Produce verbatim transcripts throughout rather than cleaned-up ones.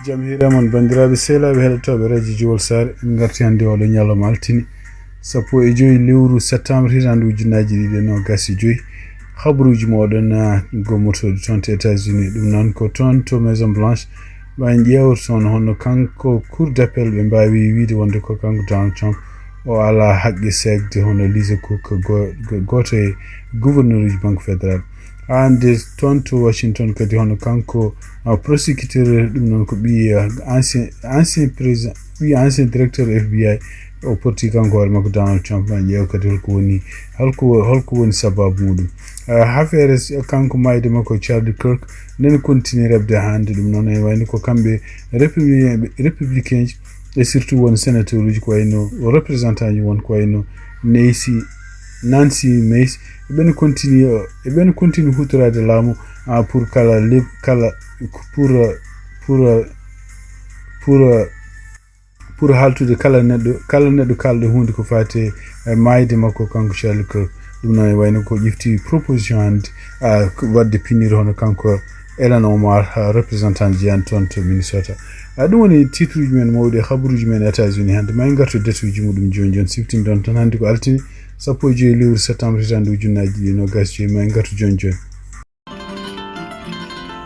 Jam hiire mon, banndiraaɓe sehlaaɓe heɗotooɓe Radio Jowol Saare. En ngarti hannde oɗo ñalawma altine, sappo e joyi lewru septembre, hitaande ujunnaaji ɗiɗi e noogas e joyi. Habaruuji mooɗon, ah, gommotooɗi toon to États-Unis. Ɗum noon ko toon to Maison Blanche. Ɓay ƴeewtoon hono kanko Cour d'appel ɓe mbaawi wiide wonde ko kanko Donald Trump o alaa haqqe seekde hono Lisa Cook, go-, go-, gooto e gouverneur uji Banque Fédérale. Hannde toon to Washington kadi hono kanko, ah, prosecuteur, ɗum noon ko ɓiy, ah, ancien, ancien président, ɓiy ancien directeur F B I, o porti kanko hoore makko Donald Trump, ma ƴeew kadi holko woni, holko, holko woni sababu muɗum. Ah, affaire s-, kanko maayde makko Charlie Kirk, nene continue rebde hannde, ɗum noon ene wayno ko kamɓe républi-, républicain ji, e surtout won sénateur uji ko wayno représentant ji won ko wayno Nancy, Nancy Mace, eɓen continue, eɓen continue hutoraade laamu, ah, pour kala leb-, kala, pour, pour, pour, pour haaltude kala neɗɗo, kala neɗɗo kaalɗo huunde ko faati e maayde makko kanko Charlie Kirk. Ɗum noon e wayno ko ƴefti proposition hannde, ah, ko waɗde pinir hono kanko Ilhan Omar, ah, représentant ji an toon to Minnesota. Ah, ɗum woni titre uji men mawɗi e habaruuji men États-Unis hannde. Ma en ngartu date uji muɗum jooni jooni. Siftinɗon tan hannde ko altine, sappo e joyi lewru septembre hitaande ujunnaaji ɗiɗi e noogas e joyi. Ma en ngartu jooni jooni.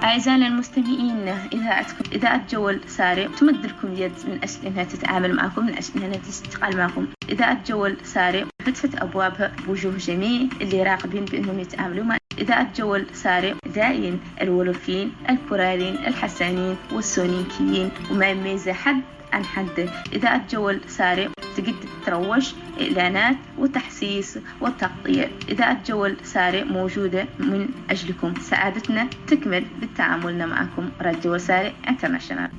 أعزائنا المستمعين، إذاعتكم إذاعة جول ساري تمد لكم يد من أجل أنها تتعامل معكم، من أجل أنها تشتغل معكم. إذاعة جول ساري فتحت أبوابها بوجوه جميع اللي راغبين بأنهم يتعاملوا مع إذاعة جول ساري. داعين الولوفيين، الكرارين، الحسانيين والسونينكيين، وما يميز حد عن حد. إذاعة جول ساري تقدر تروج، إعلانات وتحسيس وتغطية. إذاعة جول ساري موجودة من أجلكم. سعادتنا تكمل بالتعاملنا معكم. راديو جول ساري انترناشونال.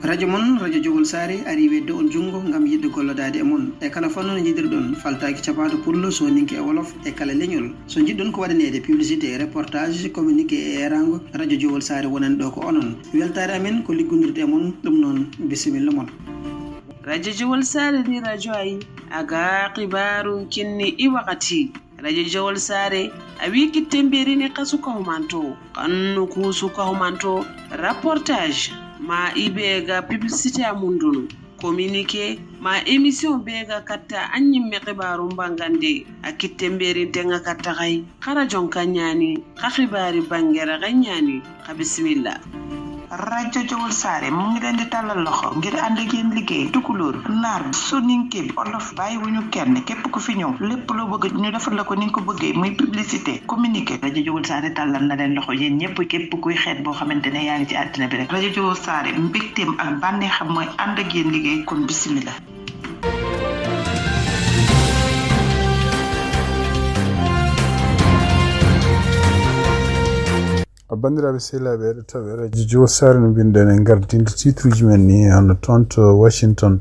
Radio mon, Radio Jowol Saare, ari weddo on junngo ngam yiɗde gollodaade e mon. E kala fannu no njiɗirɗon, faltaaki capaaɗo pullo, sooninke e wolof, e kala leñol. So njiɗɗon ko waɗaneede publicité, reportage, communiqué e eeraango, Radio Jowol Saare wonan ɗo ko onon. Weltaare amen ko liggondirde e mon, ɗum noon, bisimilla mon. Radio Jowol Saare ndi radio ay, a ga xibaaru kinni i wakati. Radio Jowol Saare, a wi kitte mberini xasu kahumanto, xannu kuusu kahumanto, reportage, ma i be ga publicité a mundunu, communiqué, ma émission be ga katta a ñimme xibaaru mbangande, a kitte mberin tenga katta xay. Xa rajon ka ñaani, xa xibaari bangera xa ñaani, xa bisimilla. Radio Jowol Saare mu ngi leen di tàllal loxo ngir ànd ak yéen liggéey. Tukulóor, naar, soninke, olof, bàyyiwuñu kenn. Képp ku fi ñëw, lépp loo bëgg ñu defal la ko ni nga ko bëggee, muy publicité, communiqué. Radio Jowol Saare tàllal na leen loxo yéen ñëpp, képp kuy xeet boo xamante ne yaa ngi ci àddina bi rek. Radio Jowol Saare, mbégteem ak bànneexam mooy ànd ak yéen liggéey, kon bisimilla. Banndiraaɓe sehilaaɓe heɗotooɓe Radio Jowol Saare, no mbinɗen e gardinde titre uji men ni, hono toon to Washington,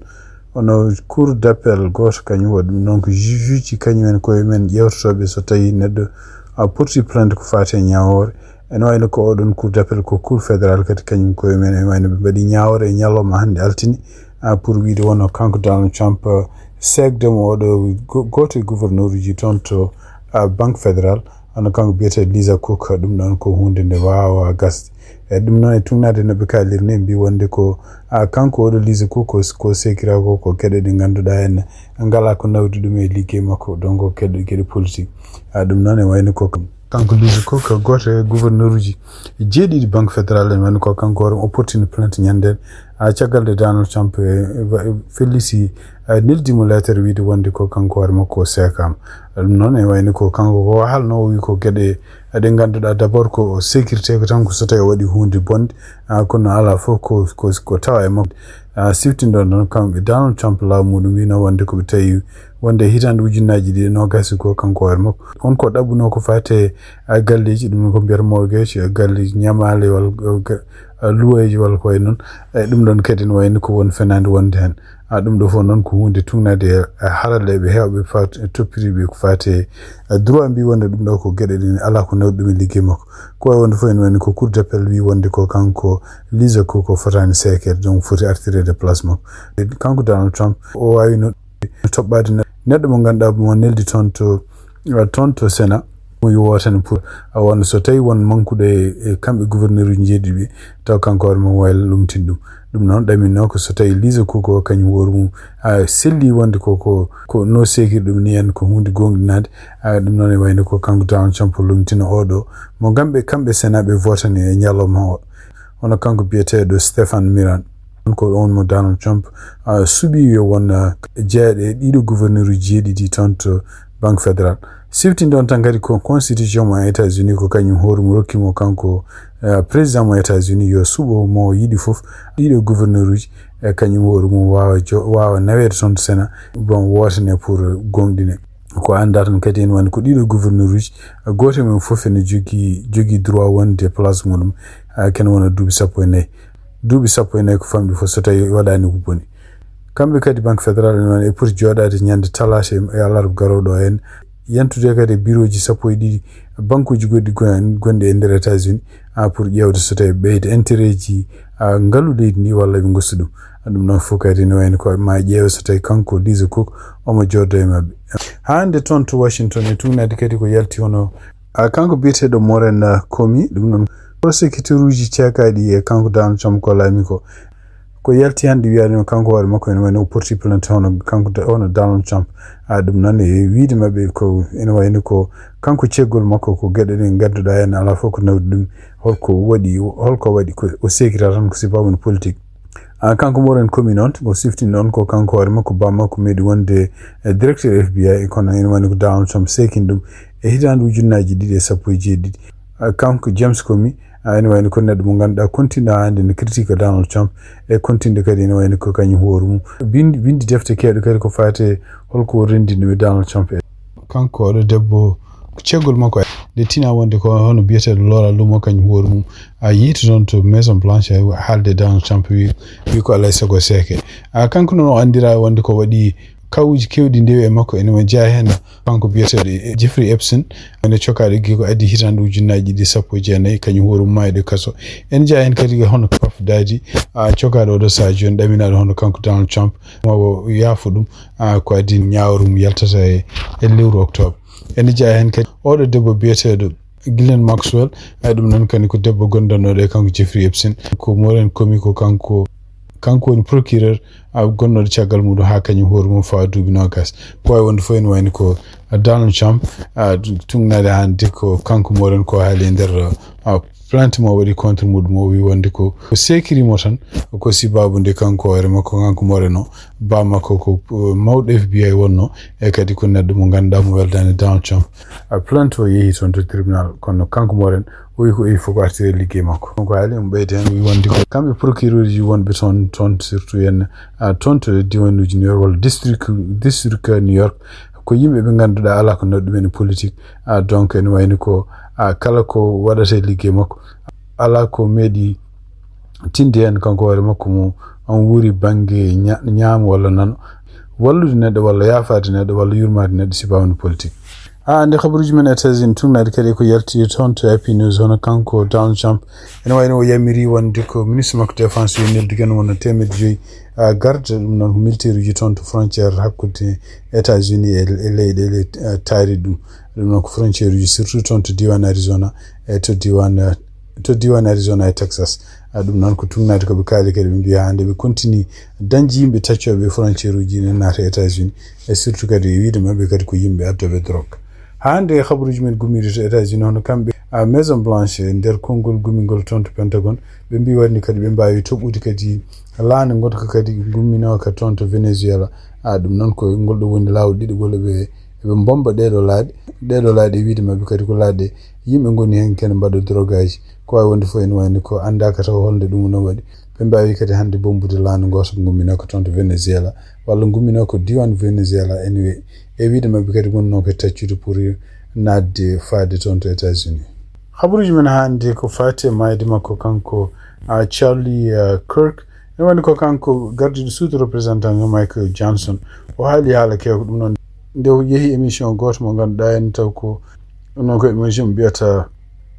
hono Cour d'appel gooto kañum waɗi ɗum, donc juge uji kañum en koye men ƴeewtotooɓe so tawii neɗɗo a porti plainte ko faati e ñaawoore. Ene wayno ko oɗon Cour d'appel ko Cour fédéral kadi kañum koye men, ene wayno ɓe mbaɗi ñaawoore e ñalawma hannde altine, ah, pour wiide wonno kanko Donald Trump, ah, seekde mo oɗo go-, gooto e gouverneur uji toon to, ah, Banque Fédéral, hono kanko biyetee Lisa Cook, ɗum ɗon ko huunde nde waawaa gasde. E ɗum noon e tugnaade no ɓe kaaliri ni, mbi wonde ko, ah, kanko oɗo Lisa Cook ko, ko seekira ko, ko geɗe ɗe ngannduɗaa en ngalaa ko nawdi ɗum e liggey makko, donc ko geɗe, geɗe politique. Ah, ɗum noon e wayno ko kanko Lisa Cook ko gooto e gouverneur uji jeeɗiɗi Banque Fédéral en, wano ko kanko hoore o portini plainte ñande nden, ah, caggal nde Donald Trump e, e, felliti, ah, neldi mo leetere wiide wonde ko kanko hoore makko o seekaama. Ɗum noon e wayno ko kanko ko haalno o wi ko geɗe ɗe ngannduɗaa d'abord ko sécurité ko tan ko so tawi o waɗi huunde bonde, ah, kono alaa fof ko, ko, ko tawa e makko. Ah, siftinɗon ɗon kamɓe Donald Trump laamu muɗum wino wonde ko ɓe tawi wonde hitaande ujunnaaji ɗiɗi e noogas e goo kanko hoore makko. On ko ɗaɓɓunoo ko faati e, ah, galleeji, ɗum ko mbiyata mortgage, eh, galleeji ñamaale walla, eh, ga-, ah, luweeji walla ko wayi noon. Eh, ɗum ɗon kadi ne wayno ko won fenaande wonde heen. Ah, ɗum ɗo fof noon ko huunde tugnaade e, eh, haralleeɓe heewɓe faat-, toppitiiɓe ko faati e, eh, droit mbi wonde ɗum ɗo ko geɗe ɗe alaa ko nawɗi ɗum e liggey makko. Ko wayi wonde fof ene wayno ko Cour d'appel wi wonde ko kanko Lisa Cook ko fotaani seekeede, donc foti artireede place makko. E kanko Donald Trump o waawino toɓɓaade ne-, neɗɗo mo ngannduɗaa mo neldi toon to, toon to Sénat, Yo wootani pour a wonde so tawi won mankuɗo e, e kamɓe gouverneur uji jeeɗiɗi ɓe, taw kanko hoore mum wayla lumtin ɗum. Ɗum noon ɗaminno ko so tawi Lise Coco kañum hoore mum a selli wonde ko, ko, ko no seekiri ɗum ni en ko hunde gonɗinade. A ɗum noon e wayno ko kanko Donald Trump lumtina oɗo mo kamɓe, kamɓe Sénat ɓe votani e ñalawma o. Hono kanko biyeteeɗo Stephen Miran, ko on mo Donald Trump, ah, suɓi yo won, ah, jeeɗe ɗiɗo gouverneur uji jeeɗiɗi toon to Banque Fédérale. Siftinde on tan kadi ko constitution mo États-Unis ko kañum hoore mum rokki mo kanko, ah, président mo États-Unis yo suɓo mo yiɗi fof ɗiɗo gouverneur uji e kañum hoore mum waawa jo-, waawa naweede toon to Sénat, bon, wootane pour gonɗine. Ko anndaa tan kadi ene wonde ko ɗiɗo gouverneur uji, gooto e mum fof ene jogii, jogii droit wonde place muɗum, ah, kene wona duuɓi sappo e nayi. Duuɓi sappo e nayi ko famɗi fof so tawi waɗaani ko boni. Kamɓe kadi Banque Fédérale ene woni e poti jooɗaade ñande talaata e, e alarba garooɗo o en, yentude kadi e birooji sappo e ɗiɗi bankuuji goɗɗi gon-, gonɗi e nder États-Unis, ah, pour ƴeewde so tawi ɓeyda intérêt ji, ah, ngalu leydi ndi walla ɓe ngostu ɗum. Ɗum noon fof kadi ne wayno ko ma ƴeewe so tawi kanko Lise Coco omo jooɗo e maɓɓe. Haa hannde toon to Washington e tuugnaade kadi ko yalti hono, ah, kanko biyeteeɗo Moren, ah, Comey, ɗum noon prosecuteur uji ceekaaɗi e kanko Donald Trump ko laami ko. Ko yalti hannde wiyaade no kanko hoore makko ene wayno o porti plainte hono kanko Da-, hono Donald Trump. Ah, ɗum noon e wiyde maɓɓe ko ene wayno ko kanko ceggol makko ko geɗe ɗe ngannduɗaa en alaa fof ko nawdi ɗum. Holko waɗi, holko waɗi ko o seekira tan ko sibabu politique. Ah, kanko Moren Comey noon, o siftini noon ko kanko hoore makko, ba makko meeɗi wonde, eh, directeur F B I, kono ene wayno ko Donald Trump seekini ɗum e hitaande ujunnaaji ɗiɗi e sappo e jeeɗiɗi. Ah, kanko James Comey, ah, ene wayno ko neɗɗo mo ngannduɗaa continue hannde ne critique Donald Trump e continue kadi ene wayno ko kañum hoore mum. Bindi, bindi defte keewɗe kadi ko faati e holko renndi ɗum e Donald Trump e. Kanko oɗo debbo, ko ceggol makko nde tina wonde ko hono biyeteeɗo Laura Loomer kañum hoore mum a yiiti toon to Maison Blanche haalde Donald Trump wi, wi ko alay sago seeke. A kanko noon o anndira wonde ko waɗi kawuuji keewɗi ndewi e makko ene jeyaa heen kanko biyeteeɗo Jeffrey Epstein ene cokaaɗo gi ko addi hitaande ujunnaaji ɗiɗi sappo e jeenayi kañum hoore mum maayde kaso. Ene jeyaa heen kadi hono Puff Daddy, a cokaaɗo oɗo sahaa jooni ɗaminaaɗo hono kanko Donald Trump mo yaafo ɗum, a ko addi ñaawru mum yaltata e, e lewru octobre. Ene jeyaa heen kadi oɗo debbo biyeteeɗo Ghislaine Maxwell, a ɗum noon kadi ko debbo gondannooɗo e kanko Jeffrey Epstein. Ko Moren Comey ko kanko, kanko woni procureur a gonnooɗo caggal muɗum haa kañum hoore mum fawa duuɓi noogas. Ko wawi wonde fof ene wayni ko Donald Trump, a, tuugnaade hannde ko kanko Moren ko haali e nder, a, plainte mo waɗi contre muɗum o wi wonde ko, ko seekiri mo tan ko sibabu nde kanko hoore makko kanko Moren o ba makko ko, uh, mawɗo F B I wonno e kadi ko neɗɗo mo ngannduɗaa mo weldaani Donald Trump. A plainte o yehi toon to tribunal kono kanko Moren o wi ko iri fof ko artire liggey makko. Ko haali omo ɓeyda heen wi wonde ko kamɓe procureur ji wonɓe toon, toon surtout en, a, toon to diwanuuji New York walla district, district New York ko yimɓe ɓe ngannduɗaa alaa ko nawɗi ɗumen e politique. A, donc ene wayni ko, a, kala ko waɗata e liggey makko alaa ko meeɗi tinde heen kanko hoore makko mo on wuuri bannge ña-, ñaamo walla nano wallude neɗɗo walla yaafaade neɗɗo walla yurmaade neɗɗo sibabu politique. A, nde kabaruuji men États-Unis tuugnaade kadi ko yalti toon to A P News hono kanko Donald Trump ene wayno o yamiri wonde ko ministre makko défense yo neldu gen wona teemedde joyi, a, garde ɗum noon ko militaire uji toon to frontière hakkunde États-Unis e, e leyɗeele, a, taari ɗum. Ɗum noon ko frontière uji surtout toon to diwan Arizona e to diwan, a, to diwan Arizona e Texas. A, ɗum noon ko tuugnaade ko ɓe kaali kadi ɓe mbiya hannde ɓe continue dañde yimɓe taccooɓe frontière uji ne naata États-Unis e surtout kadi e wiide maɓɓe kadi ko yimɓe addooɓe drogue. Haa hannde e habaruuji men gummiiɗo to États-Unis hono kamɓe, a, Maison Blanche e nder konngol gummingol toon to Pentagone ɓe mbi waɗni kadi ɓe mbaawi toɓɓude kadi laana ngonka kadi gumminooka toon to Venezuela. A, ɗum noon ko ngol ɗo woni laawol ɗiɗo gol ɓe eɓe mbomba ɗeɗo laaɗe. Ɗeɗo laaɗe e wiide maɓɓe kadi ko laaɗe yimɓe ngoni heen kene mbaɗa drogaji. Ko wawi wonde fof ene wayni ko anndaaka taw holnde ɗum no waɗi. Ɓe mbaawi kadi hannde bombude laana gooto ko gumminooka toon to Venezuela walla gumminooka diwan Venezuela ene e wiide maɓɓe kadi wonnoo ko taccude pour naatde faade toon to États-Unis. Habaruuji men hannde ko faati e maayde makko kanko, a, Charlie, a, Kirk. Ene wayni ko kanko gardiiɗo suudu représentant Michael Johnson. O haali haala keewka ɗum noon. Nde o yehi émission gooto mo ngannduɗaa en taw ko ɗum noon ko émission mbiyata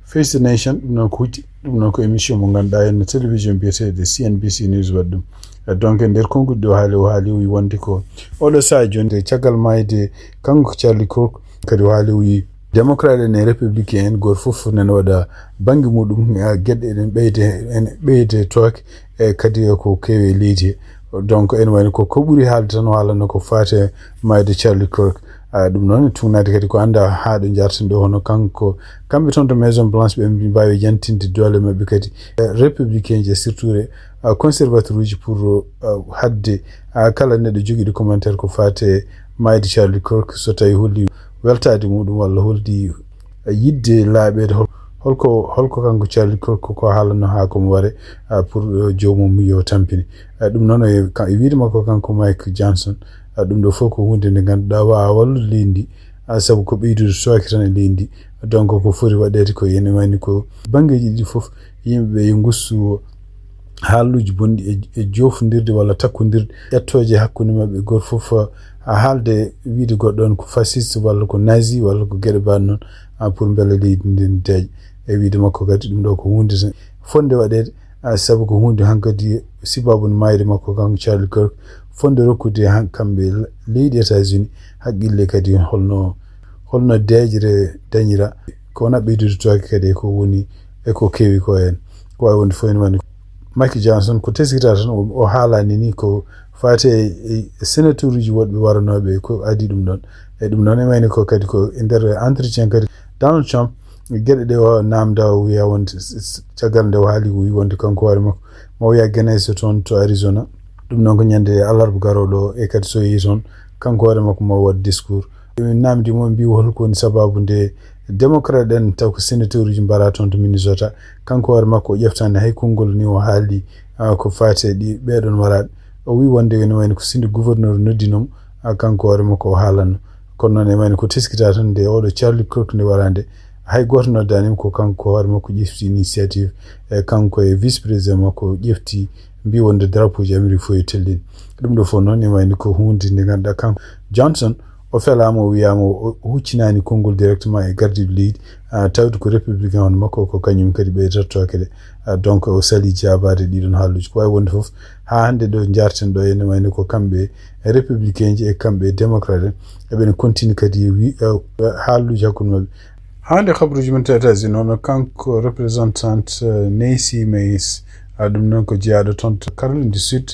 Face the Nation, ɗum noon ko huɗi, ɗum noon ko émission mo ngannduɗaa en no télévision mbiyeteeɗo C N B C News waɗi ɗum. E donc e nder konngol ɗi o haali, o haali o wi wonde ko oɗo sahaa jooni nde caggal maayde kanko ko Charlie Kirk kadi o haali o wi Démocrate en e républicain en, gooto fof nana waɗa bannge muɗum, ah, geɗe ɗen ɓeyde, ene ɓeyde tooke, e kadi ko keewi e leydi he. Donc, ene wayno ko, ko ɓuri haalde tan, o haalano ko faati e maayde Charlie Kirk. Ah, ɗum noon, tuugnaade kadi ko annda haa ɗo njarten ɗo, hono kanko, kamɓe toon to Maison Blanche, ɓe mbaawi yantinde doole maɓɓe kadi. Eh, républicain ji, surtout re-, ah, conservateur uji pour, ah, haɗde, ah, kala neɗɗo jogiiɗo commentaire ko faati e maayde Charlie Kirk, so tawi holli weltaade muɗum walla holdi yiɗde laaɓeede hol-, holko, holko kanko Charlie Kirk ko haalano haa ko mo ware, ah, pour, eh, joomum yo tampine. Ah, ɗum noon e, ka-, e wiide makko kanko Mike Johnson, ah, ɗum ɗo fof ko huunde nde ngannduɗaa waawaa wallude leydi ndi, ah, sabu ko ɓeydude tooke tan e leydi ndi. Donc ko foti waɗeede ko ene wayni ko banngeeji ɗiɗi fof yimɓe ɓe yo ngustu haaluuji bonɗi e, e joofndirde walla takkondirde ƴettooje hakkunde maɓɓe, gooto fof, ah, haalde wiide goɗɗo on ko fasciste walla ko nazi walla ko geɗe mbaɗ noon, ah, pour mbele leydi ndin deeƴa. E wiide makko kadi ɗum ɗo ko huunde tan fotnde waɗeede, ah, sabu ko huunde hankadi sibaabu no maayde makko kanko Charlie Kirk fotnde rokkude han-, kamɓe leydi États-Unis haqqille kadi holno, holno deeƴre dañira, ko wona ɓeydude tooke kadi e ko woni e ko keewi ko heen. Ko waawi wonde fof ene wayni Mike Johnson ko teskita tan, o, o haalani ni ko faati e, e sénateur uji woɗɓe waranooɓe ko adii ɗum ɗon. E ɗum noon e wayni ko kadi ko e nder entretien kadi Donald Trump, geɗe ɗe o naamnda, o wiya wonde s-, s-, caggal nde o haali, o wi wonde kanko hoore makko ma o wiya Geneso toon to Arizona. Ɗum noon ko ñande alarba garooɗo o, e kadi so yehi toon, kanko hoore makko ma o waɗ discours. Ɓe naamndi mo, mbi holko woni sababu nde démocrate en taw ko sénateur uji mbara toon to Minnesota. Kanko hoore makko o ƴeftaani hay konngol ni o haali, ah, ko faati e ɗi ɓeɗon waraɓe. O wi wonde ene wayno ko sinde gouverneur noddino mo, ah, kanko hoore makko o haalanno. Kono noon e wayno ko teskita tan nde oɗo Charlie Kirk nde wara nde, hay gooto noddaani mo, ko kanko hoore makko ƴefti initiative, e kanko e vice président makko ƴefti, mbi wonde drapeau ji Amérique fof e tellini. Ɗum ɗo fof noon e wayno ko huunde nde ngannduɗaa kanko Johnson o felaama, o wiyaama o, o huccinaani konngol directement e gardiiɗo leydi, ah, tawde ko républicain hono makko ko kañum kadi ɓeydata tooke ɗe. Ah, donc o sali jaabaade ɗiɗon haaluuji. Ko waawi wonde fof, haa hannde ɗo njarten ɗo ene wayno ko kamɓe républicain ji e kamɓe démocrate en, eɓene continue kadi e wi-, eh, haaluuji hakkunde maɓɓe. Haa nde habruuji men to États-Unis, noon kanko representante, eh, Nancy Mace, ah, ɗum noon ko jeyaaɗo toon to Caroline du Sud,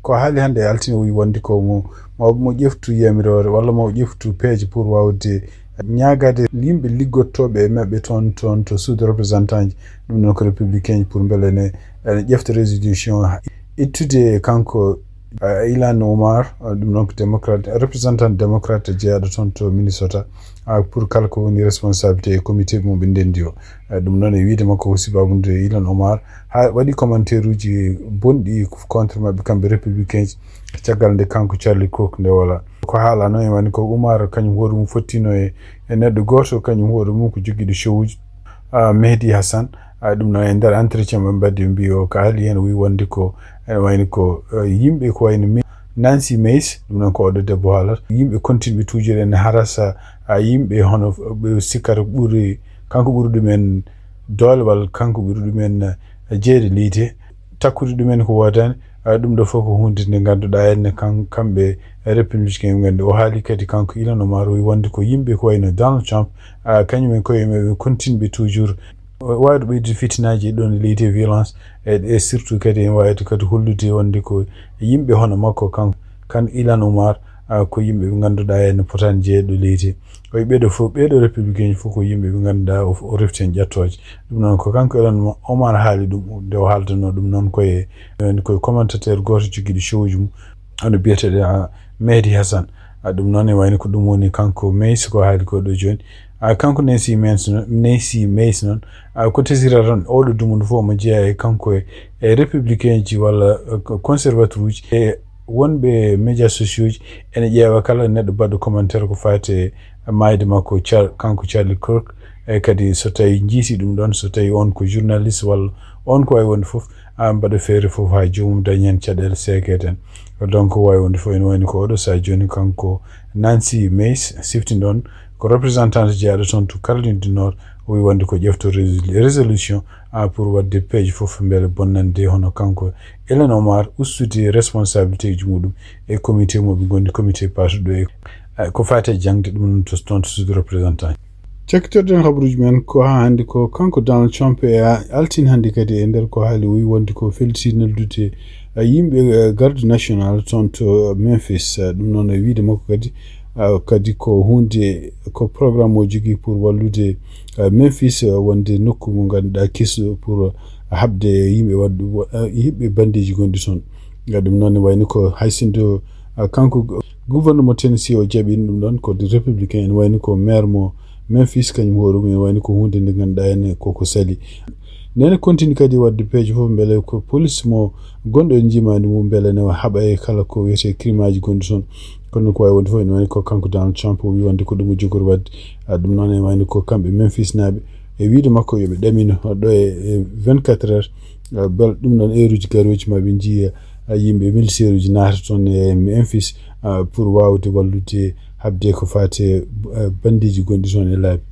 ko haali hannde e altine, o wi wonde ko mo, ma mo ƴeftu yamiroore walla ma o ƴeftu peeje pour waawde ñaagaade yimɓe liggottooɓe e maɓɓe toon, toon to suudu représentant ji, ɗum noon ko républicain ji, pour mbele ne, ene ƴefta résolution ittude kanko, eh, Ilhan Omar, eh, ɗum noon ko démocrate, représentant démocrate jeyaaɗo toon to Minnesota, ah, pour kala ko woni responsabilité e comité mo ɓe ndenndi o. Eh, ɗum noon e wiide makko ko sababu nde Ilhan Omar haa waɗi commentaire uji bonɗi contre maɓɓe kamɓe républicain ji, caggal nde kanko Charlie Kirk nde wala. Ko haalano e wani ko Omar kañum hoore mum fottino e, e neɗɗo gooto, kañum hoore mum ko jogiiɗo show uji, ah, Mehdi Hassan. Ah, ɗum noon e nder entretien ɓe mbaɗi, mbi o ko haali heen, o wi wonde ko ene wayni ko, eh, yimɓe ko wayno mi-, Nancy Mace, ɗum noon ko oɗo debbo haalata. Yimɓe continue ɓe toujours ene harasa, ah, yimɓe hono ɓe sikkata ɓuri, kanko ɓuri ɗumen doole walla kanko ɓuri ɗumen, eh, jeyde leydi he. Takkude ɗumen ko woodaani, ah, ɗum ɗo fof ko huunde nde ngannduɗaa enne kan-, kamɓe républicain ɓe nganndi. O haali kadi kanko Ilhan Omar, o wi wonde ko yimɓe ko wayno Donald Trump, ah, kañum en koye mumen ɓe continue ɓe toujours waawde ɓeydude fitinaaji e ɗoon e leydi e violence, e, e surtout kadi en waawde kadi hollude wonde ko yimɓe hono makko kan, kan Ilhan Omar, ah, ko yimɓe ɓe ngannduɗaa en potaani jeyde leydi. O wi ɓeeɗo fof, ɓeeɗo républicain ji fof ko yimɓe ɓe ngannduɗaa o, o refti heen ƴettooje. Ɗum noon ko kanko Ilhan Omar haali ɗum, nde o haaldanoo ɗum noon koye, koye commentateur gooto jogiiɗo show ji mum, hono biyeteeɗo, ah, Mehdi Hassan. Ah, ɗum noon e wayno ko ɗum woni kanko Mace ko haali ko ɗo jooni. Ah, kanko Nancy Mace noon, Nancy Mace noon, ah, ko tesira tan oɗo dumundu fof omo jeyaa e kanko e, e républicain ji walla, eh, ko conservateur uji. E wonɓe médias sociaux ji ene ƴeewa kala neɗɗo baɗɗo commentaire ko faati e maayde makko Char-, kanko Charlie Kirk. E kadi so tawi njiiti ɗum ɗoon, so tawi on ko journaliste walla on ko waawi wonde fof, ah, mbaɗa feere fof haa joomum dañi heen caɗeele seekeeten. Donc waawi wonde fof ene wayni ko oɗo sahaa jooni kanko Nancy Mace siftinɗon ko representante jeyaaɗo toon to Caroline du Nord, o wi wonde ko ƴefto résolu-, résolution, ah, pour waɗde peeje fof mbele bonnande hono kanko Ilhan Omar ustude responsabilité ji muɗum e comité mo ɓe ngondi, comité paatuɗo e, eh, ko faati e jaŋde ɗum noon to, toon to suudu représentant. Cakkitorɗen habaruuji men ko haa hannde ko kanko Donald Trump e altine hannde kadi e nder ko haali o wi wonde ko felliti neldude, eh, yimɓe, eh, garde national toon to Memphis. Eh, ɗum noon e wiyde makko kadi, eh, kadi ko huunde, ko programme o jogii pour wallude, eh, Memphis, eh, wonde nokku mo ngannduɗaa kiso pour haɓde yimɓe waɗ-, wa-, eh, yimɓe bandeeji gonɗi toon. Eh, ɗum noon ne wayno ko hay sinno, eh, kanko gouvernement Tennessee o jaɓi ɗum ɗoon ko républicain, ene wayno ko maire mo Memphis, kañum hoore mum ene wayno ko huunde nde ngannduɗaa ene koko sali. Nene continue kadi waɗde peeje fof mbele ko police mo gonɗo e njiimaandi mum mbele ne haɓa e kala ko wiyetee crime aji gonɗi toon. Kono ko waawi wonde fof ene wayno ko kanko Donald Trump o wi wonde ko ɗum o jogori waɗde. Ah, ɗum noon ene wayno ko kamɓe Memphis naaɓe e wiyde makko yo ɓe ɗamino ɗo e, e vingt-quatre heures, ah, bel ɗum noon heure uji garooji ma ɓe njiya, ah, yimɓe militaire uji naata toon e Memphis, ah, pour waawde wallude haɓde ko faati e, eh, bandeeji gonɗi toon e laabi.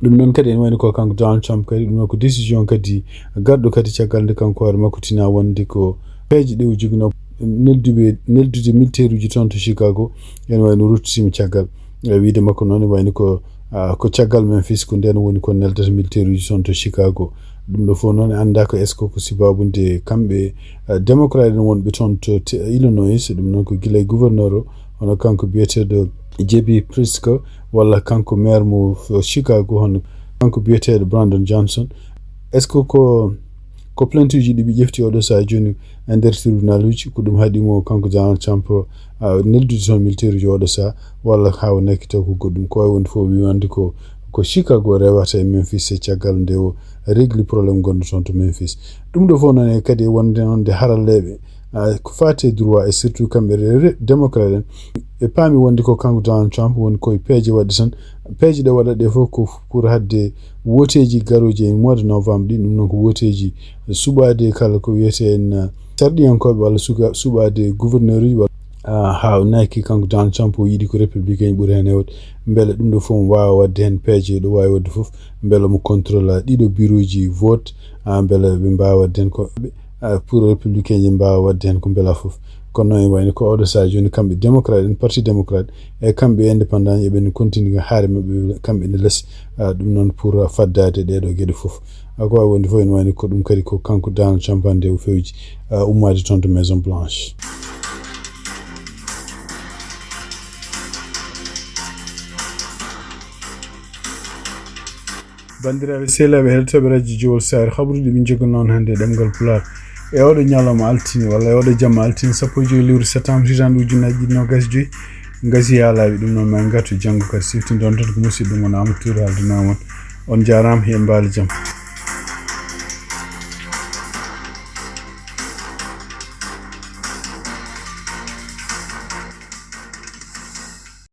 Ɗum noon kadi ene wayno ko kanko Donald Trump kadi, ɗum noon ko décision kadi garɗo kadi caggal nde kanko hoore makko tina wonde ko peeje ɗe o joginoo nelduɓe, neldude militaire uji toon to Chicago, ene wayno ruttiima caggal. Eh, wiyde makko noon ene wayno ko, ah, ko caggal Memphis ko ndeen woni ko neldata militaire uji toon to Chicago. Ɗum ɗo fof noon e anndaa ko est-ce que ko sababu nde kamɓe, eh, démocrate en wonɓe toon to te-, Illinois, ɗum noon ko gila e gouverneur o, hono kanko biyeteeɗo J B Pritzker, walla kanko maire mo Chicago, hono kanko biyeteeɗo Brandon Johnson. Est-ce que ko, ko plainte uji ɗi ɓe ƴefti oɗo sahaa jooni e nder tribunal uji, ko ɗum haɗi mo kanko Donald Trump, ah, neldude toon militaire uji oɗo sahaa, walla haa o nakkita ko goɗɗum? Ko waawi wonde fof wi wonde ko, ko Chicago rewata e Memphis e caggal nde o régli problème gonɗo toon to Memphis. Ɗum ɗo fof noon e kadi e wonde noon nde haralleeɓe, ah, ko faati e droit e surtout kamɓe re-, re-, démocrate en, ɓe paami wonde ko kanko Donald Trump woni koye peeje waɗde tan. Peeje ɗe waɗa ɗe fof ko pour haɗde wooteeji garooji e mois de novembre ɗin, ɗum noon ko wooteeji suɓaade kala ko wiyetee en, ah, sarɗiyankooɓe walla suga-, suɓaade gouverneur uji walla, ah, haa o naaki kanko Donald Trump o yiɗi ko républicain ɓuri heen heewde. Mbele ɗum ɗo fof mo waawa waɗde heen peeje ɗo waawi waɗde fof, mbele mo contrôle ɗiɗo bureau ji vote, ah, mbele ɓe mbaawa waɗde heen ko, ah, pour républicain ji mbaawa waɗde heen ko mbela fof. Kono noon e wayno ko oɗo sahaa jooni kamɓe démocrate en, parti démocrate, e kamɓe indépendant eɓe no continue haare maɓɓe kamɓe ne les, ah, ɗum noon pour faddaade ɗeeɗo geɗe fof. Ah, ko waawi wonde fof ene wayno ko ɗum kadi ko kanko Donald Trump hannde o fewji, ah, ummaade toon to Maison Blanche. Banndiraaɓe sehilaaɓe heɗotooɓe Radio Jowol Saare, habaruuji ɗi min njoganii on hannde e ɗemngal Pulaar. E oɗo ñalawma altine, walla e oɗo jamma altine, sappo e joy lewru septembre, hitaande ujunnaji ɗiɗi noogas e joy, ngasi yaalaaɓe. Ɗum noon, ma en ngartu janngo kadi siftinde on tan ko musidɗo mon Amadou Touré, haaldanoo mon. On njaaraama, yo en mbaal jam.